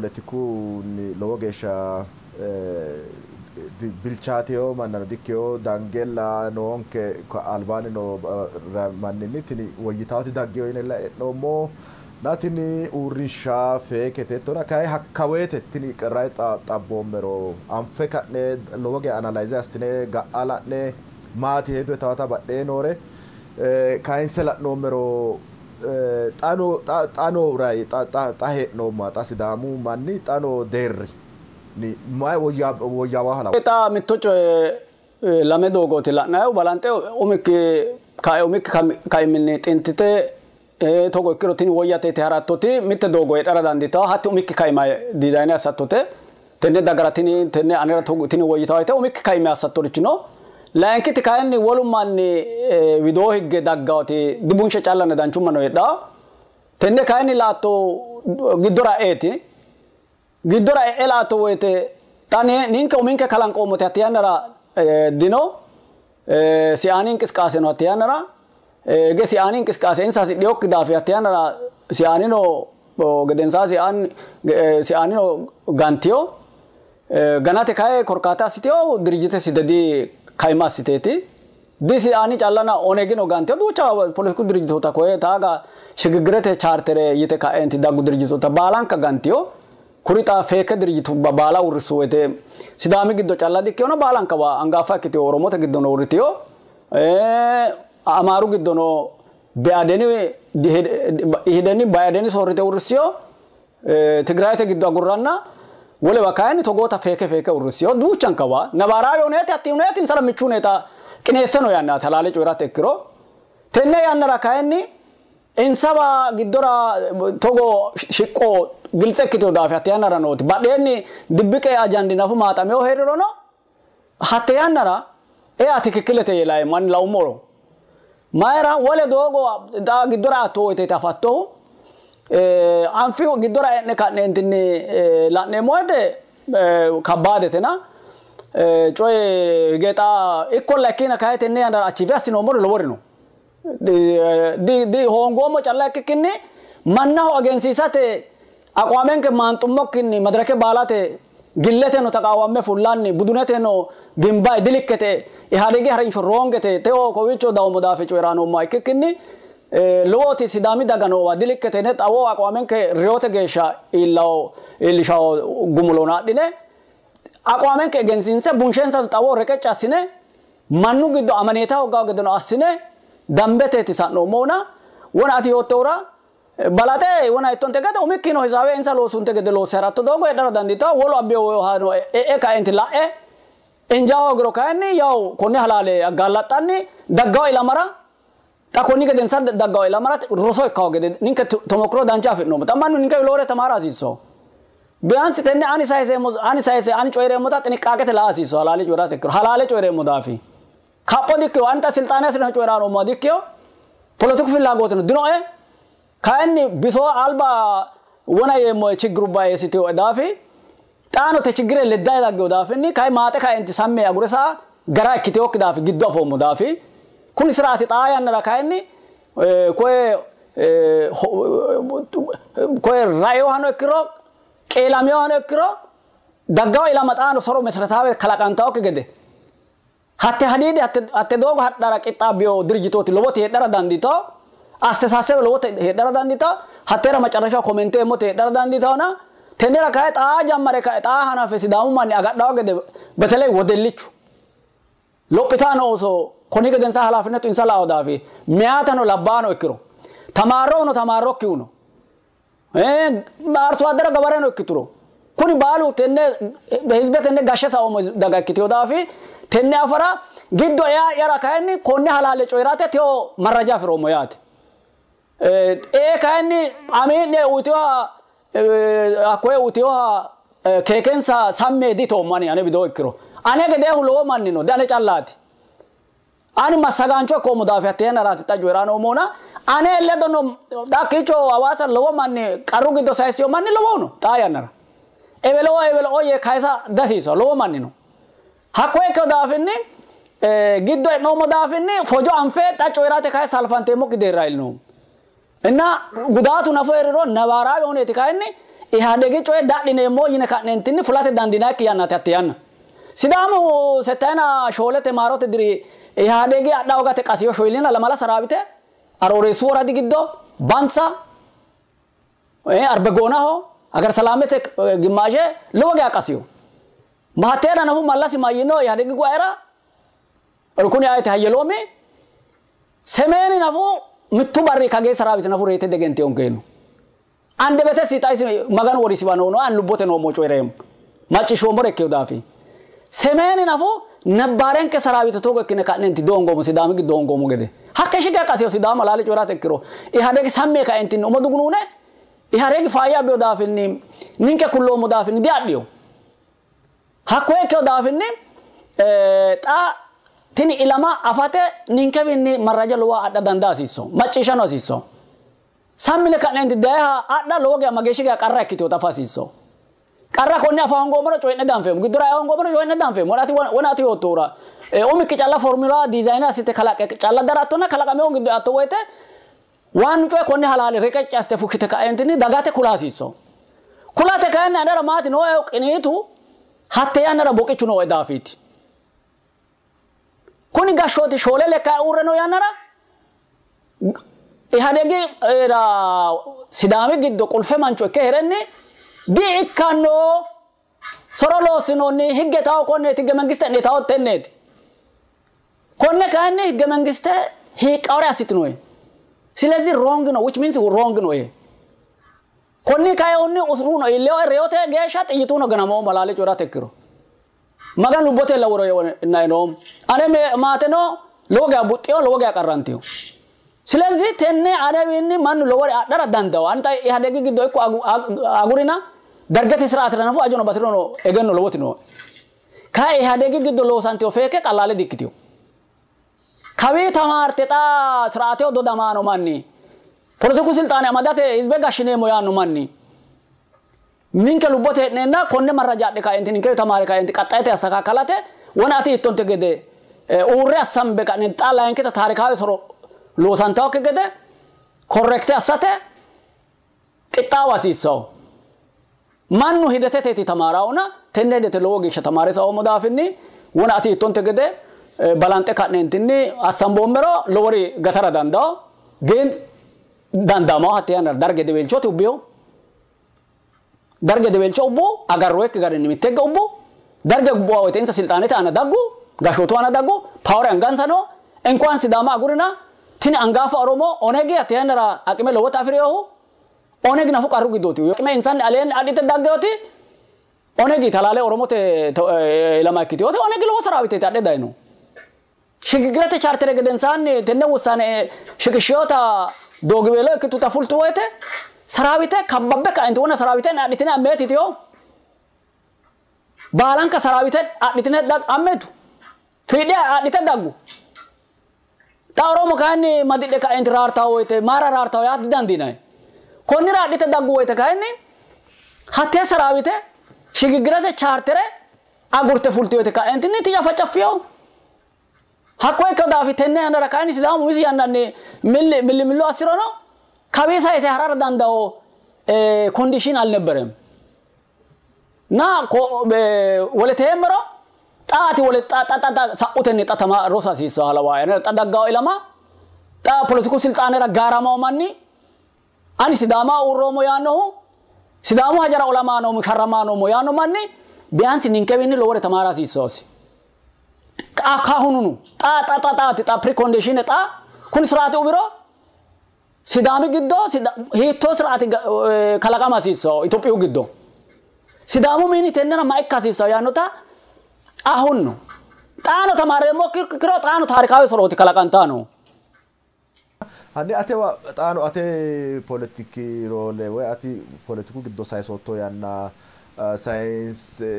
Poletikunni lowo geeshsha bilchaateyo mannano dikkeyo dangella noonke albaanni noo manninni tini woyyitaati daggeyo yine la'noommo. Na tini uurrinsha feekete tona kayi hakkawoyte tini rayi xabboommero anfe ka'ne lowo geeshsha analyze assine ga'a la'ne maati hedo taata badhee noore kayinse la'noommero xa noo rayi xa hee'noomma xa Sidaamu manni xa noo deerri mayi woyyaawa lawa. Xa mitto coye lame doogooti la'nayihu balanxe umikki kae umikki kaiminni xintite togo ikkiro tini woyyate yite harattoti mitte doogo heedhara dandiitawo hatti umikki kaima dizayine assattote tenne dagara tini tenne anera tini woyyitawo yite umikki kaimi assattorichi no. Layinkiti kayinni wolu manni widoo higge daggawoti dibunshe callanna danchumma no heedhawo. Tenne kayinni laatto giddora eeti. Giddora e'e laatto woyite xa ninke uminke kalanqoommote hatte yannara dino. Siaani inqisqaase no hatte yannara. Hige siaani inqisqaase insa hasidhinokki daafi hatte yannara siaanino gedensaa siaanino gantiyo. Ganate kayi korkaata assiteyo dirijite sidedi kaima assiteeti. Di siaani callana onegino gantiyo duucha poletiku dirijitoota koye taaga shigigirete chaartere yite ka'eenti daggu dirijitoota baalanka gantiyo. Kuri xa feeke dirijitubba baala uurrissu woyite Sidaami giddo calla dikkeyona baalankawa angaafa ikkiteyo Oromote giddono uurriteyo Amaaru giddono Beadeni Ihideni Bayadeni soorrite uurrissiyo Tigrayete giddo agurranna wolewa kayinni togoota feeke feeke uurrissiyo duuchankawa nabaaraawe huneeti hatti huneeti insara michu huneeta qineesse no yannaati halaale coyi'rate ikkiro tenne yannara kayinni insawa giddora togo shiqqo giltse ikkiteyo daafi hatte yannara nooti badheenni dibbiqe ajandi nafu maaxameyo hee'rirono hatte yannara ea tikikkilete yee laeemmo ani laummoro. Mayira wole doogo giddora atto woyite afattohu anfi giddora e'ne ka'neentinni la'neemmo woyite kabbaadetena coyi hige xa ikkolla ikkina kayi tenne yannara achiive assinoommori lowori no. Di hoongoommo calla ikkikkinni mannaho egensiisate aqwaamenke maanxummokkinni madirake baalate gilleteno taqaawamme fullanni buduneteno gimbayi dilikkete Ihadegi harinsho roongete teo kowiicho dawommo daafe coyi'ra noommoha ikkikkinni lowoti Sidaami daga noowa dilikkete ne xawo aqwaamenke reyote geeshsha iillawo iillishawo gumulono adhine aqwaamenke egensiinse bunshensa xawo reqecci assine mannu giddo amaneeta hoggawo gedeno assine dambeteeti sa'noommohuna wona ati yoottohura balaxe wona ittonte gede umikkino hisaawe insa loosunte gede loosse haratto doogo heedhara dandiitawo wolu abbiyohano e'e kaenti la'e injaa hoogiro kayinni yawu konne halaale aggallaxxanni daggawo ilamara xa konni gedensa daggawo ilamara roso ikkawo gede ninke tomokiro dancha afi'noommo xa mannu ninke lowore tamaara hasiissawo biyaansi tenne ani sayiseemmo ani sayise ani coyi'reemmota xiniqqaaqete la'a hasiissawo halaale coyi'rate ikkiro halaale coyi'reemmo daafi kapho dikkiyo ani xa silxaane hasirino coyi'ra noommoha dikkiyo poletiku fillagootino dinoe kayinni biso alba wona yeemmo chiggirubba eessiteyo daafi xaano te chiggire leddayi daggeyo daafinni kayi maaxe kaenti samme agure saa gara ikkiteyokki daafi giddo afoommo daafi kuni siraati xaa yannara kayinni koye koye raeyohano ikkiro qeelameyohano ikkiro daggawo ilama xaano soro meseretaawe kalaqantawokki gede hatte hadiidi hatte doogo hadhara qixxaabbiyo dirijitooti lowoti heedhara dandiitawo astesaasebe lowoti heedhara dandiitawo hatteera macarrashaho komenteemmote heedhara dandiitawona tennera kayi xaa jammare kae xaa hanafe Sidaamu manni agadhawo gede beteley wedellichu lophitano ooso konni gedensa halaafinetu insa lao daafi meyaatano labbaano ikkiro tamaarrohuno tamaarrokkihuno arso addera gabareno ikkituro kuni baalu tenne hizbe tenne gashshe saoommo daga ikkiteyo daafi tenne afara giddo ea'yara kayinni konne halaale coyi'rate teo marraja afiroommo yaate. Ee kayinni amii'ne uyiteyoha hakkoye uyiteyoha keekensa samme ditoommo ani ane widoo ikkiro ane gedeehu lowo manni no di ane callaati. Ani massagaancho ikkoommo daafi hatte yannaraati xa coyi'ra noommona ane ledo no hakkiicho Hawaasa lowo manni qarru giddo sayisiyo manni lowohu no xaa yannara. Ewelo ewelo yee kayisa dihasiisawo lowo manni no. Hakkoye ikkeyo daafinni giddo e'noommo daafinni fojo anfe xa coyi'rate kayi salfanteemmokki deerra iillinoommo. Inna gudaatu nafo hee'riro nabaaraawe huneeti kayinni Ihadegi coye dadhineemmo yine ka'neentinni fulate dandiinayikki yannaati hatte yanna. Sidaamu settayina shoolete maarote diri Ihadegi adha hogate qasiyo shoyilina lamala saraawite Arooreessu woradi giddo Bansa Arbegoonaho agar salaamete gimmaashe lowo geya qasiyo. Mahatteera nafu mallasi mayyino Ihadegi guwaera kuni ayete hayyeloomi semeeni nafu mittu barri kagee saraawite nafu reete degente onkeenu. Andebete siixayisi maganu worisiwa noono an lubbote noommo coyireemmo macciishshoommore ikkeyo daafi. Semeeni nafu nabbaarenke saraawite togo ikkine ka'neenti doongoomo Sidaami giddo hoongoomo gede. Hakke shiqe qasiyo Sidaamu halaale coyi'rate ikkiro Ihadegi sammee kaentinni umo dugunuune Ihadegi faayya abbiyo daafinni ninke kulloommo daafinni diadhiyo. Hakkoye ikkeyo daafinni xa tini ilama afate ninkewiinni marraja lowoha adha dandaa hasiisso macciishshano hasiisso. Sammine ka'neenti dayiha adha lowo geya mageeshshi geya qarra ikkiteyo afa hasiisso. Qarra konne afa hoongoommoro coyi'ne danfeemmo. Giddora ea hoongoommoro coyi'ne danfeemmo. Wona ati yoottohura umikki calla formula diizayine assite kalaqqe calla darattonna kalaqamewo giddo eatto woyite waannu coye konne halaale reqecci assite fushshite ka'eentinni dagate kula hasiisso. Kulate kayinni anera maati nooehu qiniitu hatte yannara boqichu nooe daafiiti. Kuni gashshooti shoole lekka uurre noo yannara Ihadegi Sidaami giddo qulfe mancho ikke heerenni di ikkanno soro loossinoonni higge tawo konneeti higge mangiste tawo tenneeti. Konne kayinni higge mangiste hiiqqawore assitinoe. Silezi wrong no which means wrong no. Konni kayinni usuru no illeyo reyote geeshsha xiyyitu no ganamoo malaale coyi'rate ikkiro. Maganu lubbote laworo nayinoom. Ane maateno lowo geya buxxiyo lowo geya qarrantiyo. Silezi tenne anewiinni mannu lowore adhara dandawo. Ani xa Ihadegi giddo ikko agurina dargete siraatira nafu ajono batirono egenno lowoti nooe. Kayi Ihadegi giddo loosantiyo feeke qallaale dikkitiyo. Kawii tamaarte xa siraateho dodamaano manni poletiku silxaane amadate hizbe gashshineemmo yaanno manni ninke lubbote hee'neenna konne marraja adhe kaenti ninke tamaare kaenti qaxxayete assakakkalate wona ati hittonte gede uurre assambe ka'ne xa layinkita taarikaawe soro loosantawokki gede korrekte assate qixxaawa hasiissawo. Mannu hideteteeti tamaaraawona tenne hidete lowo geeshsha tamaare saoommo daafinni wona ati hittonte gede balanxe ka'neentinni assamboommero lowori gatara dandawo. Gen dandaamawo hatte yannara darge deweelchooti ubbiyo. Darge deweelcho ubbu agarroyekki garinni mittegge ubbu darge ubbuwa woyte insa silxaanete aana daggu gashshootu aana daggu paawore angansa no inkuwan Sidaama agurina tini angaafa Oromo Onegi hatte yannara aqime lowota afi'rinohu Onegi nafu qarru giddooti. Aqime insanni aleenni adhite daggeyooti Onegi talaale Oromote ilama ikkiteyooti Onegi lowo saraawiteeti adhe dayino. Shigigirete chaartere gedensaanni tenne wussaane shiqishshiyota doogiweelo ikkituta fultu woyte saraawite kabbabbe kaenti wona saraawiten adhitine ammeetitiyo baalanka saraawite adhitine ammeetu fiidhe adhite daggu. Xa Oromo kayinni madidhe kaenti raartawo woyte maara raartawo yaa didandiinayi. Konnira adhite daggu woyte kayinni hattee saraawite shigigirete chaartere agurte fulti woyte kaentinni tiyya facaffiyo. Hakko ikkeyo daafi tenne yannara kayinni Sidaamu umisi yannanni milli millo assirono kawii sayise harara dandawo condition አልነበረም። እና ወለቴምሮ ጣቲ ወለ ጣ ጣ ጣ ሳኡተኒ ጣ ተማ ሮሳ ሲሶ ሀለዋ ያነ ጣ ደጋው ኢለማ ጣ ፖለቲኩ ስልጣኔራ ጋራማው ማኒ ani Sidaama uurroommo yaannohu Sidaamu hajara olamaa noommo sharramaa noommo yaanno manni ቢያንስ ninkewiinni lowore tamaara hasiissoosi. ካሁኑኑ ጣ ጣ ጣ ጣ ጣ ፕሪኮንዲሽን ጣ kun ስርዓት ubiro Sidaami giddo hiittoo siraati kalaqama hasiissawo Itophiyu giddo Sidaamu miini tennera ma ikka hasiissawo yaannota አሁን ነው xaano tamaareemmo ikkiro xaano taarikaawe sorooti kalaqantaa no. Hanni atewa xaano ate poletiki roole woy ati poletiku giddo sayisootto yanna sayinse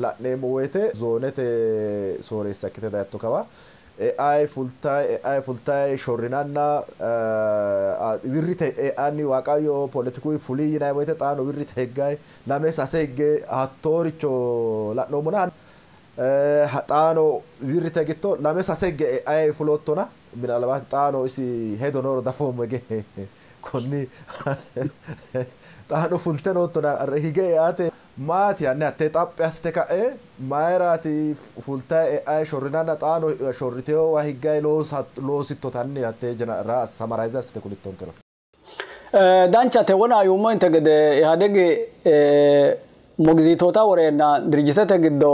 la'neemmo woyte zoonete sooreessa ikkite dayatto kawa e'ay fultay e'ay fultay shorrinanna wirrite e'anni waaqayyo poletiku fuli yinay woyte xaano wirrite higgay lame sase higge hattooricho la'noommona xaano wirrite gitto lame sase higge e'ay fuloottona minalbaati xaano isi hedo nooro dafoommo hige Konni xaano fulte noottona hige eate maati hanni hattee xaphi assite ka'e mayiraati fultayi e'ayi shorrinanna xaano shorriteyowa higgayi loosittotanni hattee summarize assite kulittonkero. Danchate wona yuummointe gede Ihadegi mogizitoota woreenna dirijitete giddo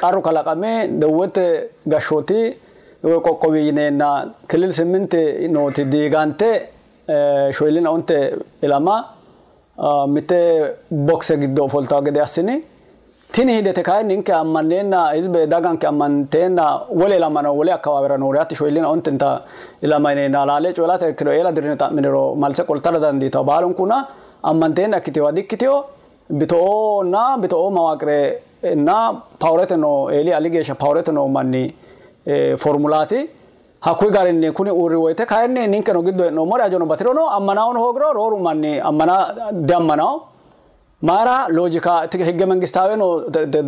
qarru kalaqame dewwete gashshooti woy qoqqowi yineenna kilil 8 nooti diigante 45 ilama mitte bokse giddo ofoltawo gede assini. Tini hidete kayinni ninke ammanneenna hizbe daganke ammanteenna wole ilamano wole akkawaawera noori hatti 45 ilama yineenna halaale coyi'rate ikkiro eela dirine xa'miniro malse qoltara dandiitawo baalunkuna ammanteenna ikkiteyo dikkiteyo bito'oonna bito'oo mawaaqire na pawurete noo eeli ali geeshsha pawurete noo manni formulaati. Hakkuyi garinni kuni uurri woyite kayinni ninkeno giddo hee'noommori hajono batirono ammanaono hoogiro rooru manni ammana diammanawo. Mayira loojika higge mangistaawe no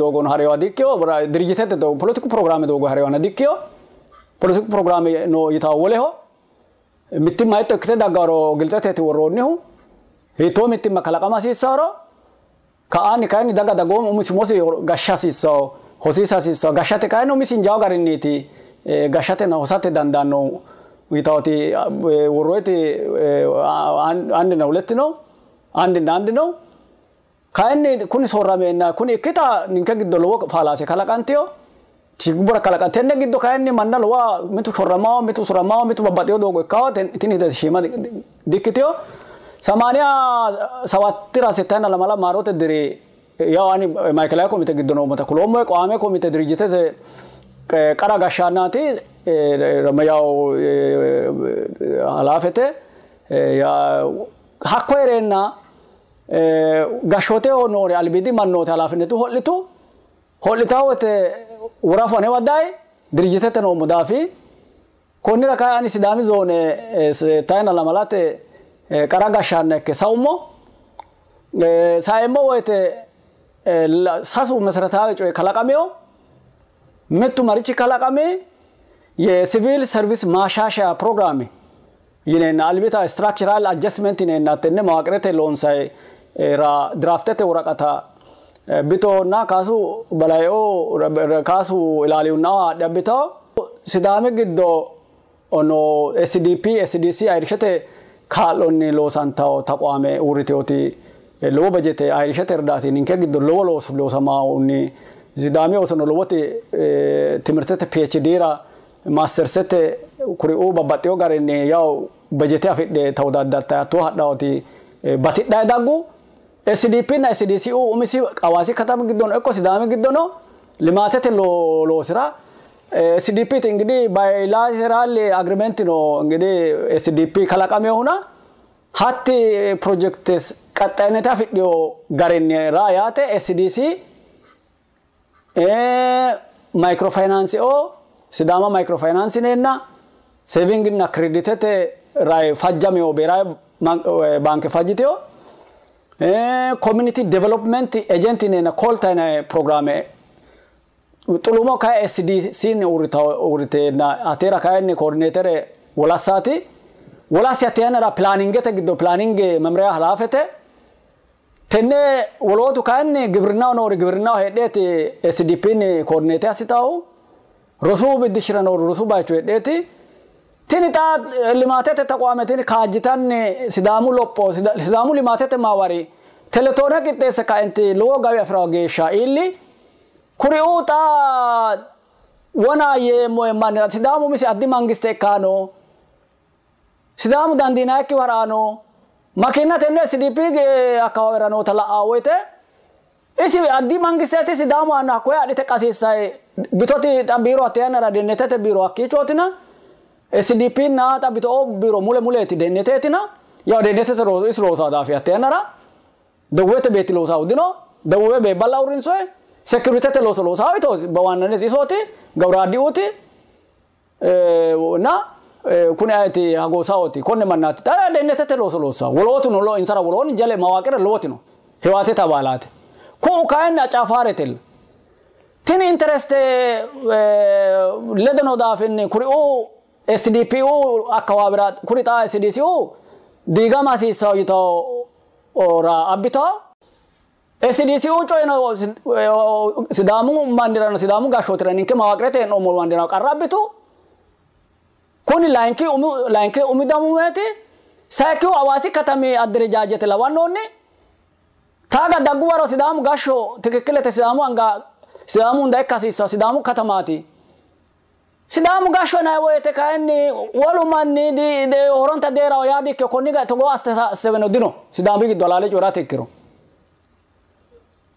doogono harewa dikkiyo dirijitete doogo politiku programme doogo harewana dikkiyo politiku programme no yitawo woleho mittimma hitto ikkite daggaro gilxeteeti worroonnihu hiittoo mittimma kalaqama hasiissaro ka'aanni kayinni daga dagoomu umisi umosi gashsha hasiissawo hosiisa hasiissawo gashshate kayinni umisi injaawo garinniiti gashshatenna hosate dandaanno yitawoti worroyti andina huletti no andina andi no kayinni kuni soorrameenna kuni ikkita ninke giddo lowo faalaase kalaqanteyo chigbura kalaqan tenne giddo kayinni manna lowa mitu shorramawo mitu usuramawo mitu babbaxeyo doogo ikkawo tini hidete shiima dikkiteyo 87 settanna lamala maarote diri yaw ani maayikelawe komite giddo noommota kuloommoe qoame komite dirijitete qara gashshaannaati yaw halaafete hakko heereenna gashshooteho noori albiidi mannooti halaafinetu ho'litu ho'litawo woyte worafu anewa dayi dirijitete noommo daafi konnira kayi ani Sidaami zoone 72 qara gashshaanna ikke saummo saeemmo woyte sasu meseretawe coyi kalaqameyo mittu marichi kalaqame የሲቪል ሰርቪስ ማሻሻያ ፕሮግራም yineenna albita structural adjustment yineenna tenne mawaaqirete loonsay ra draftete woraqata bitonna kaasu balayo kaasu ilaaliyunna haadhe abbitawo Sidaami giddo no SDP SDC ayirishete kaa'lonni loosantawo taqwaame uurriteyooti lowo bajete ayirishete irdaati ninke giddo lowo loosu loosamahunni Sidaami oosono lowoti timirtete PhD ra mastersete kuri'uu babbaxxeyo garinni yaw bajete afidhe tawodaddarta hattoo hadhawoti batidhayi daggu SDP na SDC umisi Hawaasi katami giddono ikko Sidaami giddono limaatete loosira SDP ti እንግዲህ ባይላተራል አግሪመንት ነው እንግዲህ SDP kalaqamehuna hatti project ቀጣይነት afidhiyo garinni ra yaate SDC microfinance o Sidaama microfinance yineenna saving na creditete rai fajjameyo beerawe baanke fajjiteyo community development agent yineenna kolta yinayi programme xulumo kayi SDC ni uurriteenna hateera kayinni coordinatere wolassaati wolassi hatte yannara planingete giddo planning memriya halaafete tenne wolootu kayinni gibirinaho noori gibirinaho heedheeti SDP ni coordinate assitahu rosu biddishshira noori rosu bayicho heedheeti tini xa limaatete taqwaame tini kaajjitanni Sidaamu lopho Sidaamu limaatete maawari teletoone qixxeesse kaenti lowo gawi afirawo geeshsha iilli kuri'uu xa wona yeemmo mannira Sidaamu umisi addi mangiste ikkaano Sidaamu dandiinayikki haraano makiina tenne SDP akkawaawera noota la'aa woyte isi addi mangisteeti Sidaamu aanna hakkoye adhite qasiissayi bitoti xa biiro hatte yannara dennetete biiro hakkiichootina SDP na xa bito'oo biiro mule muleeti denneteetina yaw dennetete isi loosaa daafi hatte yannara dewwete beetti loosahu dino dewwe beebballa uurrinsoye securitete looso loosahu itooti በዋናነት isooti gawuraaddi'uuti na kuni ayeti hagosaoti konne mannaati xa dennetete looso loossa wolootuno insara woloonni jale mawaaqire lowoti no hiwaatete abaalaate ku'u kayinni acafaaretella tini intereste ledo noo daafinni kuri'uu SDP akkawaawira kuri xa SDC diigama hasiissawo yitawo ra abbitawo SDCU coyino Sidaamu mannirano Sidaamu gashshootira ninke mawaaqirete hee'noommo mannirano qarra abbitu. Kuni layinki umi damumeeti. Sayikkihu Hawaasi katami adderejaajete lawannoonni. Taaga daggu waro Sidaamu gashsho tikikkilete Sidaamu anga Sidaamu hunda ikka hasiissawo Sidaamu katamaati. Sidaamu gashsho yinanni woyte kayinni wolu manni horonta deeraho yaa dikkino. Konni togoo asseweno dino Sidaamu giddo halaale coyi'rate ikkiro.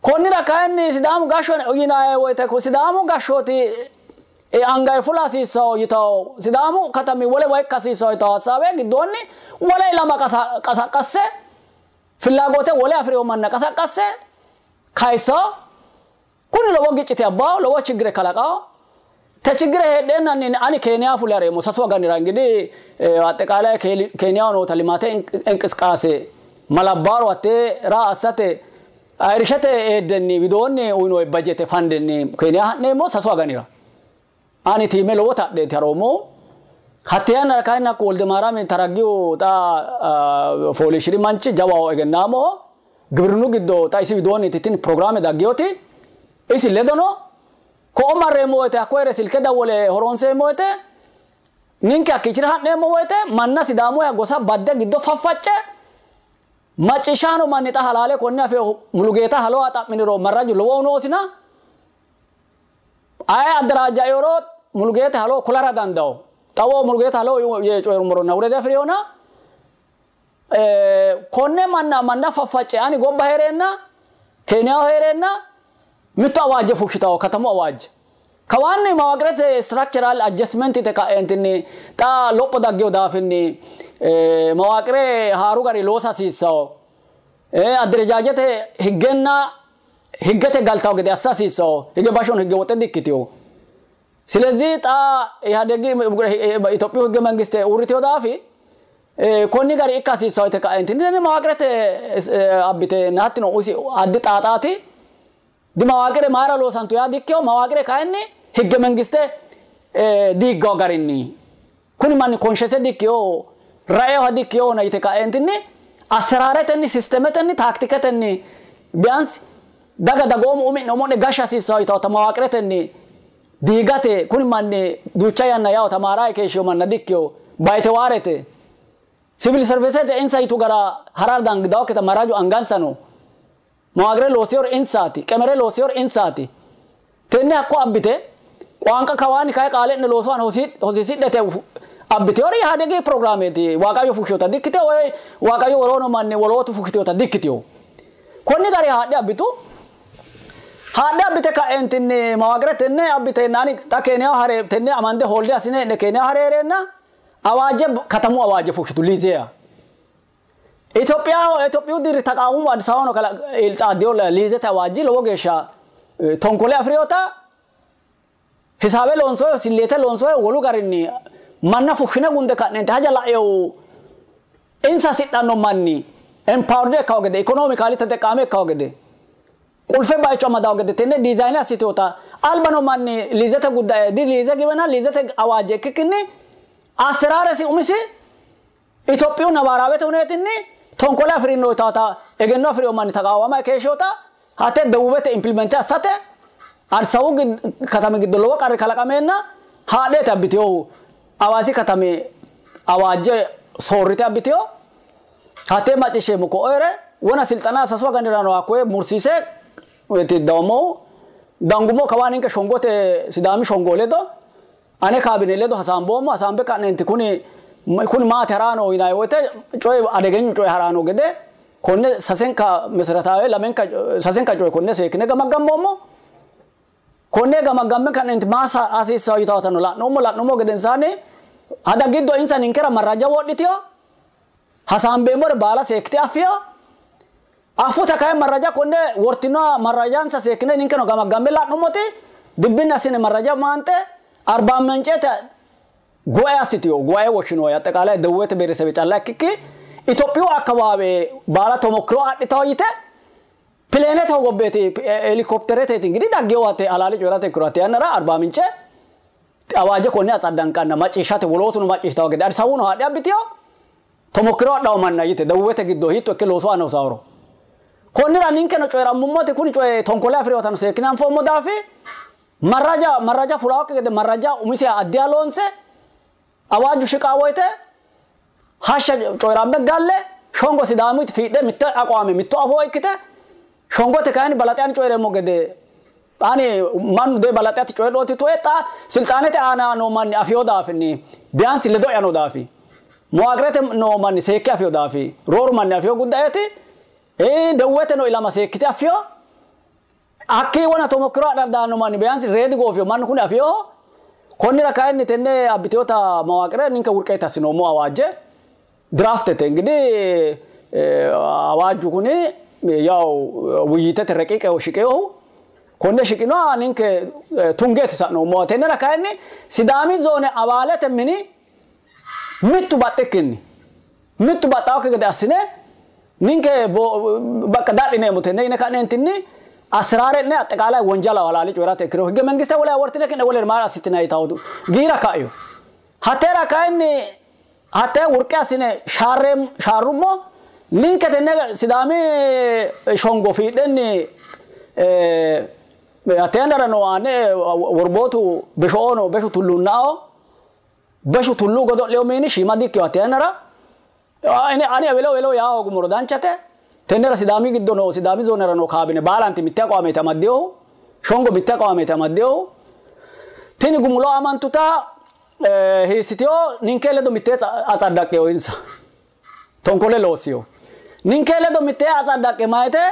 Konnira kayinni Sidaamu gashsho yinanni woyte Sidaamu gashshooti angayi fula hasiissawo yitawo Sidaamu katami wolewa ikka hasiissawo yitawo hassaawe giddoonni wole ilama qasaqqasse fillaagote wole afi'reyo manna qasaqqasse kayissawo. Kuni lowo giccite abbawo lowo chiggire kalaqawo. Te chiggire heedheenna ani Keeniya fule hareemmo sasu aganira ingidihi axxeqaalaye Keeniyaho noota limaate inqisqaase malabbaaro hattee raa assate ayirishete eeddenni widoonni uyinoyi bajete fandenni Keeniya ha'neemmo sasu aganira. Ani tiime lowota adheeti haroommohu. Hatte yannara kayinni hakku Woldemaarami Taraggihu xa fooliishshiri manchi jawaho egennaamoho. Gibirinnu giddo xa isi widoonniiti tini pirogiraame daggeyoti. Isi ledono ko'o marreemmo woyte hakko heere silke dawwole horonseemmo woyte ninke hakkiichira ha'neemmo woyte manna Sidaamuyiha gosa badde giddo faffacce macciishshaano manni xa halaale konne afeyo Mulugeeta halowa xa'miniro marraju lowohu noosina aye addaraajjaeoro Mulugeeta halo kulara dandawo. Xawo Mulugeeta halo yee coyirummoro nawure diafireyona konne manna manna faffacce ani gobba heereenna Keeniyaho heereenna mitto awaajje fushshitawo katamu awaajje. Kawaanni mawaaqirete structural adjustment yite ka'eentinni xa lopho daggeyo daafinni mawaaqire haaru gari loosa hasiissawo. Adderejaajete higgenna higgete galtawo gede assa hasiissawo. Hige bashshono higge woxe dikkitiyo. Silezi xa Ihadegi Itophiyu higge mangiste uurriteyo daafi konni gari ikka hasiissawo yite ka'eentinni tenne mawaaqirete abbite hattino isi addi xaaxaati. Di mawaaqire mayira loosantu yaa dikkeyo. Mawaaqire kayinni higge mangiste diiggawo garinni kuni manni konshese dikkeyo raeoha dikkeyona yite ka'eentinni asseraaretenni sistemetenni taktiketenni biyansi daga dagoomu umi'ne umo'ne gashsha hasiissawo yitawota mawaaqiretenni diigate kuni manni duucha yanna yawo tamaarayi keeshshiyo manna dikkeyo bayitewaarete sivil servicete insa yitu gara harar dandawokkita maraju angansa no. Mawaaqire looseyori insaati, qemere looseyori insaati. Tenne hakko abbite qoanqa kawaanni kayi qaale'ne loosu aana hosiisidhete abbiteyori Ihadegi pirogiraameeti. Waaqayyo fushsheyota dikkiteyo woyi Waaqayyo woroo noo manni wolootu fushshiteyota dikkiteyo. Konni gari haadhe abbitu. Haadhe abbite ka'eentinni mawaaqire tenne abbiteenna ani xa Keeniyaho hare tenne amande hoolde assine hee'ne Keeniyaho hare heereenna awaajje katamu awaajje fushshitu liizeya. Itophiyaho Itophiyu diri taqaamu Addis Ababaho xaaddeyo liizete awaajji lowo geeshsha tonkole afireyota hisaabe loonsoyo silleete loonsoyo wolu garinni manna fushshine gunde ka'neenti haja la'eyo insa hasidhanno manni empowered ikkawo gede ikonomikaali teteqqaame ikkawo gede qulfe bayicho amadawo gede tenne diizayine assiteyota albano manni liizete guddae di liize giwena liizete awaajje ikkikkinni asseraaresi umisi Itophiyu nabaaraawete huneetinni tonkole afirino yitawota egenno afiriyo manni taqaawama keeshsheyota hatte dewubete implement assate Addis Ababu katami giddo lowo qarri kalaqameenna haadheeti abbiteyohu Hawaasi katami awaajje soorrite abbiteyo hattee macciishsheemmo ko'o wona silxana sasu aganirano hakkoye mursiise dawommohu dangummo kawaa ninke shongote Sidaami shongo ledo ane kaabine ledo hasaamboommo. Hasaambe ka'neenti kuni kuni maati harano yinanni woyte coyi adegenyu coyi harano gede konne sasenka meseretaawe lamenka sasenka coyi konne seekkine gamaggammoommo. Konne gamaggamme ka'neenti maassa hasiissawo yitawotano la'noommo. La'noommo gedensaanni hada giddo insa ninkera marraja wodhitiyo hasaambeemmore baala seekkite affiyo affuta kayi marraja konne wortinoha marrajansa seekkine ninkeno gamaggamme la'nummoti dibbinni assine marraja maante Arba Mincete guwae assitiyo guwae woshshinoyi axxeqaalaye dewubete biheresebe calla ikkikki Itophiyu akkabaawe baala tomokkiro adhitawo yite pileenete hogobbeeti helikoptereteeti ingidihi daggeyo hatte halaale coyi'rate ikkiro hatte yannara Arba Mince awaaje konne atsaddanqanna macciishshate wolootuno macciishshitawo gede Addis Ababuno haadhe abbitiyo. Tomokkiro adhawo manna yite dawuwete giddo hiitto ikke loosu aana hosaaworo. Konnira ninkeno coyi'rammummoti kuni coye tonkole afi'rewotano seekkine anfoommo daafi marraja marraja fulaawokki gede marraja umisiha addiha loonse awaaju shiqaa woyte hashsha coyi'ramme galle shongo Sidaamuyti fiidhe mitte aqwaame mitto afoo ikkite shongote kayinni balaxe ani coyi'reemmo gede ani mannu de balaxe ati coyidhooti toe xa silxaanete aana noo manni afiyo daafinni biyaansi ledo'ya noo daafi muwaaqirete noo manni seekke afiyo daafi rooru manni afiyo guddaeeti dewwete no ilama seekkite afiyo hakkii wona tomokkiro adhara daanno manni biyaansi reedi goofiyo mannu kuni afiyoho konnira kayinni tenne abbiteyota mawaaqire ninke wurqeeti assinoommo awaajje draftete እንግዲህ አዋጁ kuni ያው ውይይተte reqiiqeho shiqeyohu konne shiqinoha ninke tungeeti sa'noommo tennera kayinni Sidaami zoone awaalete mini mittu baxxikkinni mittu baxxaawokki gede assine ninke bakka dadhineemmo tenne yine ka'neentinni asiraare'ne axeqaalay wonjalaho halaali coyi'rate ikkiro hige mengiste wole wortine ki'ne wolere maa assitinayi yitawo giira ka'yo hatteera kayinni hattee wurqe assine shaarrummo ninke tenne Sidaami shongo fiidhenni hattee yannara noo aane worbootu besho'oo no beshu tullunna'o beshu tullu godo'leyo miini shiima dikkiyo hattee yannara ani ewelo ewelo yaa hoogummoro danchate tennera Sidaami giddo noo Sidaami zoonera noo kaabine baalanti mitte aqwaameeti amaddeyohu shongo mitte aqwaameeti amaddeyohu tini gumulo amantuta hiissiteyo ninke ledo mittee atsaddaqeyo insa tonkole loossiyo ninke ledo mittee atsaddaqe mayite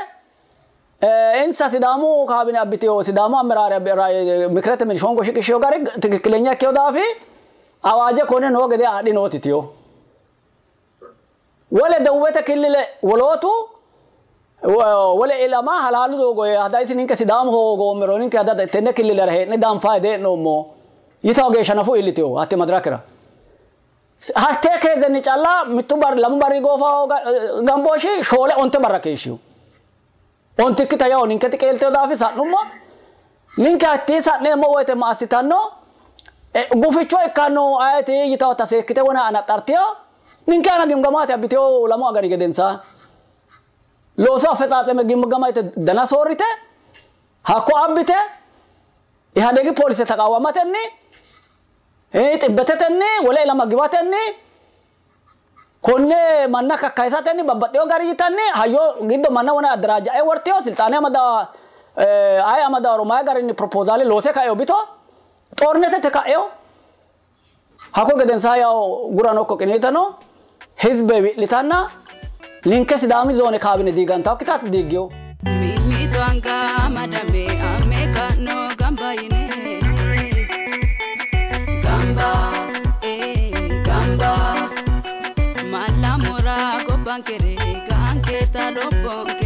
insa Sidaamu kaabine abbiteyo Sidaamu amiraare mikirete mini shongo shiqishiyo gari tikikkilenya ikkeyo daafi awaaje konne noo gede adhinootitiyo wole dewwete killile wolootu wole ilama halaalu doogo hada isi ninke Sidaamu hoogoommero ninke hada tenne killilera hee'ne danfaye dee'noommo yitawo geeshsha nafu iilliteyo hatte madirakera hattee keezenni calla mittu barri lamu barri goofawo gambooshi shoole onte barra keeshshiyo ontikkita yawo ninketi qeelteyo daafi sa'nummo ninke hattii sa'neemmo woyte ma assitanno guficho ikkanno ayeeti yitawota seekkite wona anaxxartiyo ninke ana gimgamaati abbiteyo lamu agani gedensaa loosu affetsaatseme gimgama yite dana soorrite hakko abbite Ihadegi poolise taqaawamatenni xibbetetenni wole ilama giwatenni konne manna kakkayisatenni babbaxxeyo gari yitanni hayyo giddo manna wona addaraaja'e worteyo silxaane amada aye amadaworo mayi garinni propozaale loose kaeyo bito xoornetete ka'eyo hakko gedensaa yawo gurano ikko qiniitano hizbe wi'litanna ninke Sidaami zoone kaabine diigantawokkitaati diiggeyo. Mimmitu anga amadame ame ka'no gamba yine gamba gamba malamora gobbankere ganketa lobbo.